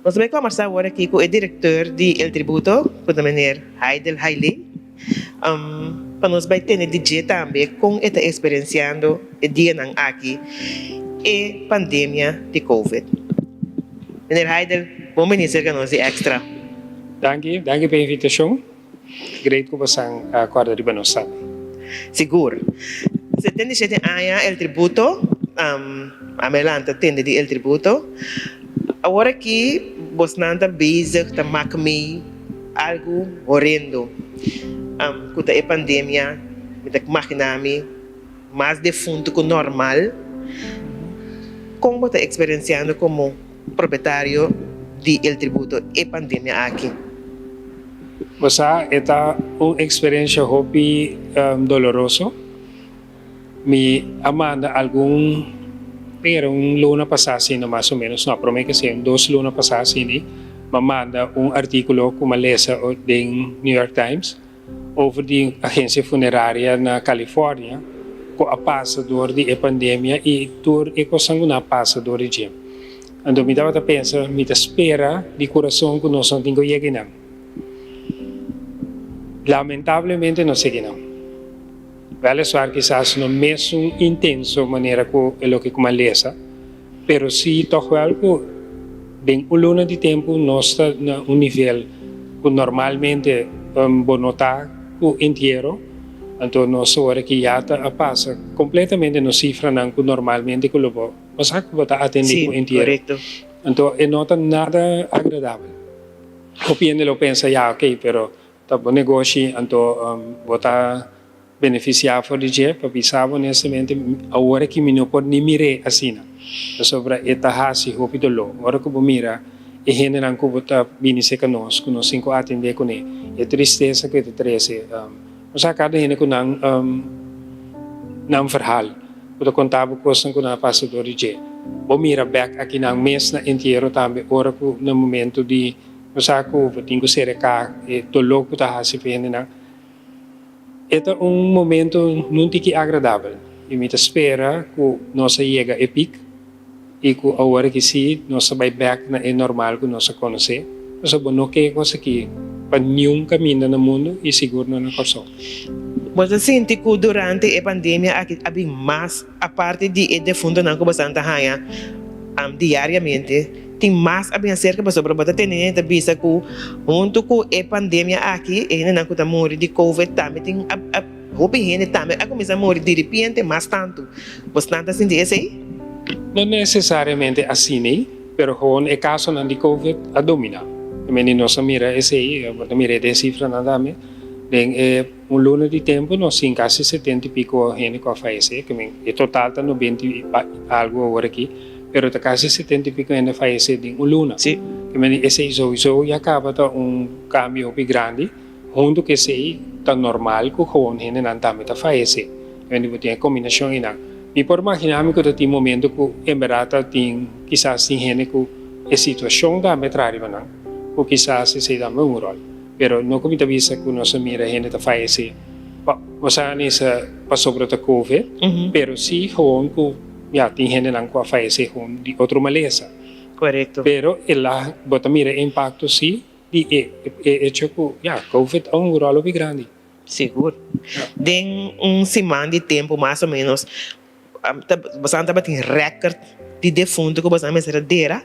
Nos ta bai kòmbersá awor aki ku e direktor di El Tributo, ku ta meneer Haidel Haile, pa nos bai tende di dje tambe kon e ta eksperensiando e dianan aki e pandemia di Covid. Meneer Haidel, bon bini serka nos di Extra. Danki, danki pa e invitashon. Great ku bosan a kòrda riba nos tambe. Sigur. 77 aña El Tributo, ami a lanta tende di El Tributo. Awor aki bosnan ta bezig ta mak mei algu horendo ku ta e pandemia. Mi ta magina mi mas defuntu ku normal. Kon bo ta eksperensiando komo propietario di El Tributo e pandemia aki? Bo sa, e ta un eksperensia hopi doloroso. Mi a manda algun, era un luna pasá asina mas o ménos, no, promé ke esei, un dos luna pasá asina, mi a manda un artíkulo ku mi a lesa den New York Times over di agensia funeraria na California ku a pasa dor di e pandemia i tur e kosnan ku nan a pasa dor di dje. Anto mi tabata pensa, mi ta spera di kurason ku nos no tin ku yega einan. Lamentablemente nos yega einan. Wèliswaar kisas no mesun intenso manera ku e loke ku mi a lesa, pero si tòg wèl ku den un luna di tempu nos ta na un nivel ku normalmente bo no ta ku entiero, anto nos ora ki ya ta a pasa kompletamente nos sifranan ku normalmente ku lo bo bo sa ku bo ta atendé ku entiero. Anto e no ta nada agradabel. Hopi hende lo pensa ya ok pero ta bo negoshi anto bo ta Benefisiá for di dje, pa bisa bo honestamente, awor aki mi no por ni mir'é asina, pasobra e ta hasi hopi doló. Ora ku bo mira e hendenan ku bo ta bini serka nos, ku nos tin ku atendé kuné, e tristesa ku e ta trese. Bo sa kada hende ku nan nan verhal, ku ta konta bo kosnan ku nan a pasa dor di dje. Bo mira bèk aki nan mes na entiero tambe ora ku na momento di, bo sa ku bo tin ku sereká e doló ku ta hasi pa e hendenan. E ta un momento nun tiki agradabel y mi ta spera cu nos a yega e piek y cu awor aki si nos ta bay bek na e normal cu nos a conoce, pasobra bo no ke cos aki pa niun caminda na mundo y sigur no na Corsou. Bo ta sinti cu durante e pandemia aki a bin mas aparte di e defuntonan cu bosan ta haña diariamente? Tin mas a bin aserka pasobra bo ta tende hende ta bisa ku huntu ku e pandemia aki e hendenan ku ta muri di covid tambe tin a hopi hende tambe a kuminsá muri diripiente mas tantu. Bosnan ta sinti esei? No nesesariamente asina, pero gewoon e kasonan di covid a dominá. I meni nos a mira esei, bo ta mira e den sifranan tambe, den e un luna di tempu nos tin kasi setenta i piko hende ku a fayesé, ke men e total ta nobenta i algu awor aki. Pero ta casi setenta y pico hende fayece den un luna. Sí. Te mende esey souiso ya caba ta un cambio hopi grandi. Hunto cu esey ta normal cu gewoon hendenan tambe ta fayece. Te mende bo tin e combinacion eynan. Mi por magina mi cu ta tin momento cu en berdad ta tin kisas tin hende cu e situacion tambe tra riba nan cu kisas esey tambe un rol. Pero no cu mi ta bisa cu nos a mira hende ta fayece pa osea nisa pasobra ta covid, pero si gewoon cu. Ya, tin hendenan ku a fayesé hun di otro malesa. Korekto. Pero el a, bo ta mira e impakto si di e e echo ku, ya, covid a un ròl hopi grandi. Sigur. Den un siman di tempu mas o ménos, ta bosan tabatin rèkòrt di defuntu ku bosan mester a dera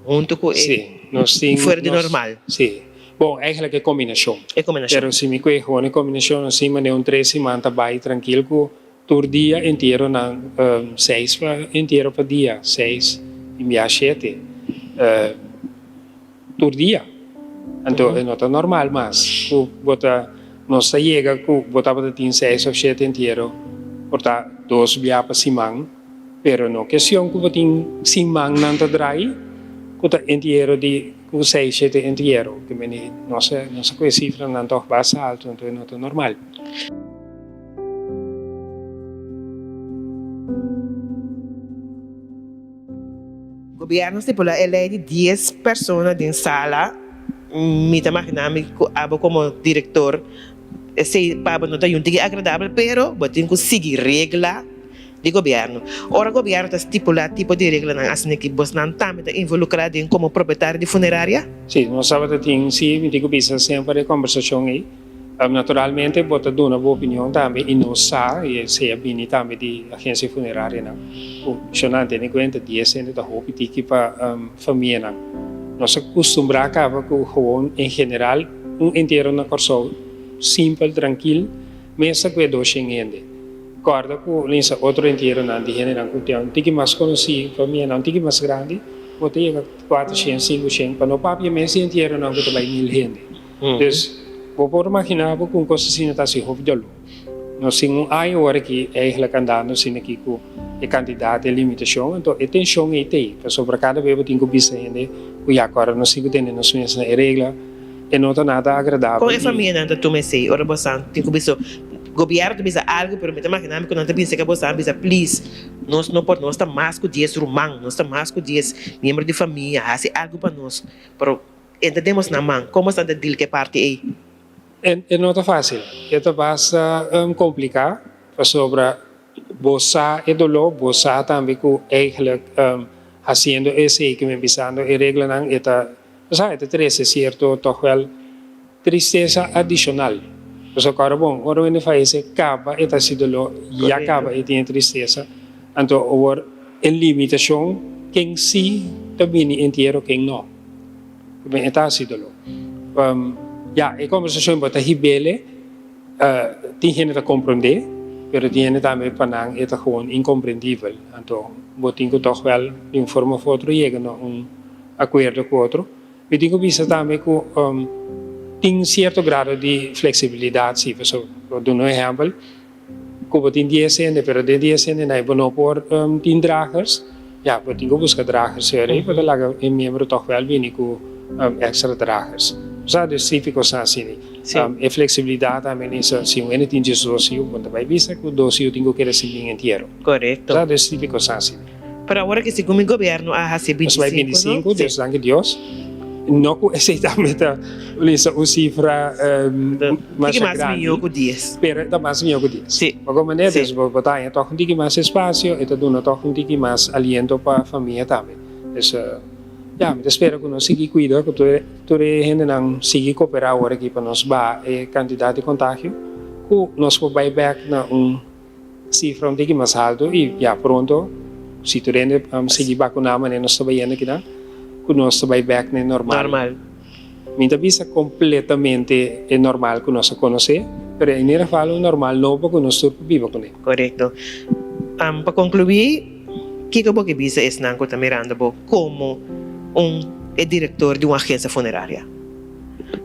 huntu ku e Sí, nos tin, fuera di nos, normal. sí. Bon, eigenlijk e kombinashon. E kombinashon. Pero si mi ku e gewoon e kombinashon, nos tin manera un tres siman ta bai trankil ku Tur dia entieronan seis pa entiero pa dia, seis i bia shete tur dia. Anto e no ta normal mas ku bo ta nos ta yega ku bo tabata tin seis of shete entiero por ta dos bia pa siman, pero no kestion ku bo tin simannan ta drai ku ta entiero di ku seis shete entiero. Nos a ku e sifranan tòg basta alto anto e no ta normal. Gobierno stipula e ley di dies persona den sala, mi ta magina mi cu abo como director esey pa abo no ta yunti agradabel pero bo tin cu sigui regla. Di gobièrnu. Ora gobièrnu ta stipulá tipo di reglanan asina ki bosnan tambe ta involukrá den komo propietario di funeraria? Sí, nos tabata tin, sí, mi tin ku bisa semper e kòmbersashon ei. Naturalmente bo ta duna bo opinion tambe i nos sa, i esei a bini tambe di agensia funerarianan, ku shonnan tene kuenta dies hende ta hopi tiki pa famianan. Nos a kustumbrá kaba ku gewoon en general un entiero na Kòrsou simpel, trankil, mes ta ku e doshen hende. Kòrda ku linsa otro entieronan di hendenan ku ta un tiki mas konosí, famianan un tiki mas grandi, bo ta yega kuatershen, sinkushen, pa no papia mes di entieronan ku ta bai mil hende. Dus, bo por imaginá bo ku un kos asina ta hasi hopi doló. Nos tin un aña ora ki eigentlik andando asina aki ku e kantidat, e limitashon, anto e tenshon ei ta ei, pasobra kada bes bo tin ku bisa hende ku ya kòrda nos tin ku tene nos mes na e regla. E no ta nada agradabel Kon e i. famianan ta tuma esei ora bosan tin ku bisa gobièrnu ta bisa algu pero mi ta imaginá mi ku nan ta bisa ke bosan bisa please nos no por nos ta mas ku dies ruman nos ta mas ku dies miembro di famia hasi algu pa nos pero e ta den bosnan man kon bosan ta deal ku e parti ei? E no ta fásil e ta basta kompliká pasobra bo sa e doló bo sa tambe ku eigentlik hasiendo esei ku mi bisando e reglanan e ta Sa, e ta trese sierto tòg wèl tristesa adishonal. Pasobra kòrda bon, ora wende fayesé kaba e ta hasi doló, ya kaba e tin e tristesa. Anto awor e limitashon ken si ta bini entiero ken no. E ta hasi doló. Ya, e kòmbersashon bo ta hib'ele. Tin hende ta komprondé, pero tin hende tambe pa nan e ta gewoon inkomprendibel. Anto bo tin ku tòg wèl di un forma òf otro yega na un akuerdo ku otro. Mi tin ku bisa tambe ku tin sierto grado di fleksibilidat si. Pasobra, bo duna un ehèmpel, ku bo tin dies hende, pero den dies hende nan bo no por tin dragers, ya, bo tin ku buska dragers ei, bo ta laga e miembro tòg wèl bini ku èkstra dragers. Bo sa, dus típiko sa asina. E fleksibilidat tambe nisa, si un hende tin djes dos yu, bo no ta bai bisa ku dos yu tin ku keda sin bin entiero. Korekto. Bo sa, dus típiko sa asina. Pero awor aki segun mi gobierno a hasi Nos bai 25, no? 25, dus danki Dios. No ku esei tambe ta lisa un sifra Tiki masha mas grandi, mihó ku dies. pero e ta mas mihó ku dies. Sí, Pa kon manera sí. dus bo ta haña tòg un tiki mas espasio, e ta duna tòg un tiki mas aliento pa famia tambe. Dus ya, mi ta spera ku nos sigui kuida, ku tur tur e hendenan sigui koperá awor aki pa nos baha e kantidat di kontagio, ku nos por bai bèk na un Sifra un tiki mas haltu i ya pronto si tur hende sigui bakuná manera nos ta bayendo kinan ku nos ta bai bèk na e normal. Normal. Mi ta bisa kompletamente e normal ku nos a konosé, pero en ieder geval un normal nobo ku nos tur por biba kuné. Korekto. Pa konkluí, kiko bo ke bisa esnan ku ta mirando bo komo un e direktor di un agensia funeraria?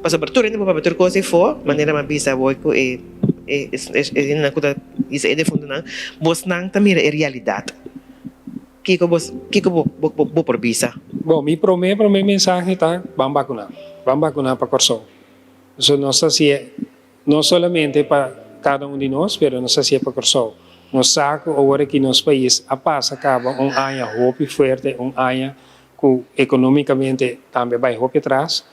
Pasobra tur hende por papia tur kos efo, manera mi a bisa awor ku e. E hendenan ku ta bisa e defuntunan, bosnan ta mira e realidat. Kiko bos, kiko bo, bo, bo por bisa? Bon, mi promé, promé mensahe ta, ban bakuná. Ban bakuná pa Kòrsou. Pasobra nos ta hasié no solamente pa kada un di nos, pero nos ta hasié pa Kòrsou. Nos sa ku awor aki nos pais a pasa kaba un aña hopi fuerte, un aña ku ekonómikamente tambe a bai hopi atras.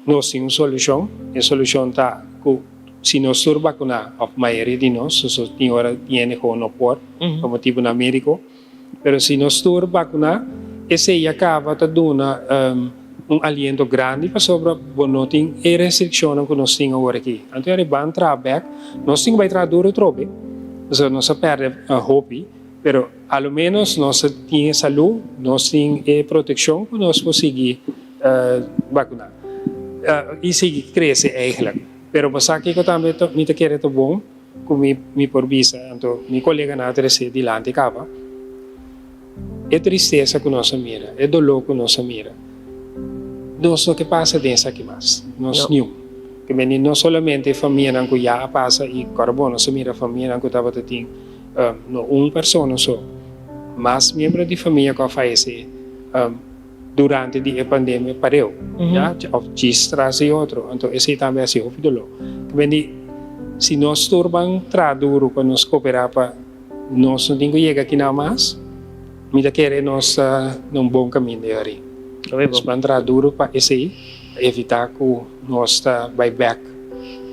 Nos tin un solushon. E solushon ta ku si nos tur bakuná, òf mayoria di nos, soso tin ora tin hende ku no por pa motibunan médiko, pero si nos tur bakuná, esei ya kaba ta duna un aliento grandi pasobra bo no tin e restrikshonnan ku nos tin awor aki. Anto e riba ban traha bèk, nos tin ku bai traha duru atrobe, pasobra nos a pèrdè hopi, pero a lo ménos nos tin e salú, nos tin e protekshon ku nos por sigui. Vacuna y sigui crece eigenlijk. Pero bo sa kico tambe mi ta kere ta bon cu mi mi por bisa anto mi coleganan a trece dilanti caba, e tristesa cu nos a mira, e dolor cu nos a mira, nos no ke pasa den esaki mas, nos niun. Ke mende no solamente e famianan cu ya a pasa y ora bon nos a mira famianan cu tabata tin no un persona so, mas miembro di famia cu a fayece. Durante di e pandemia pareu, ya, of djis tras di otro, anto esei tambe a hasi hopi doló. Ta bini, si nos tur ban traha duru pa nos koperá pa nos no tin ku yega akinan mas, mi ta kere nos ta na un bon kaminda e ora ei. Nos ban traha duru pa esei, pa evitá ku nos ta bai bèk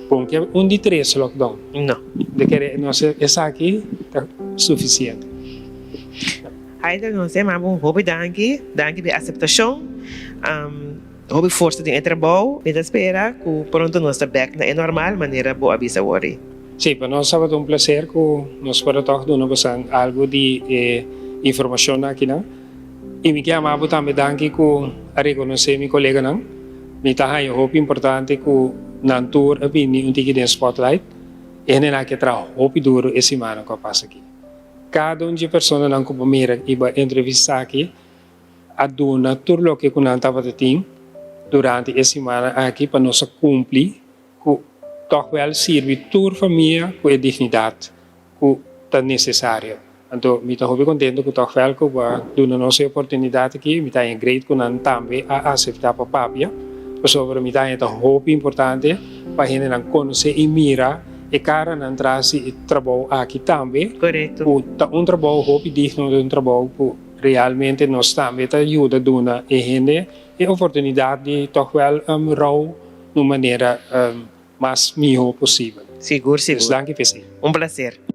kon ke un di tres lockdown. No. Mi ta kere nos esaki ta sufisiente. Haidel nos e mama un hopi danki, danki pa e aseptashon, hopi forsa den e trabou. Mi ta spera ku pronto nos ta bek na e normal manera bo a bisa wori. Sí, pa nos tabata un placer ku nos por a tòg duna bosan algu di e informashon akinan. I mi ke yama bo tambe danki ku a rekonosé mi koleganan. Mi ta haña hopi importante ku nan tur a bini un tiki den spotlight. E hendenan aki a traha hopi duru e simannan ku a pasa aki. Kada un dje personanan ku bo mira i bo a entrevistá aki a duna tur loke ku nan tabata tin durante e simannan aki pa nos a kumpli ku tòg wèl sirbi tur famia ku e dignidat ku ta nesesario. Anto mi ta hopi kontento ku tòg wèl ku bo a duna nos e oportunidat aki. Mi ta haña great ku nan tambe a aseptá pa papia, pasobra mi ta haña ta hopi importante pa hendenan konosé i mira e karanan tras di e trabou aki tambe, ku ta un trabou hopi digno, ta un trabou ku realmente nos tambe ta yuda duna e hende e oportunidat di tòg wèl rou na un manera mas mihó posibel. Sigur, sigur. Dus danki p'esei. Un placer.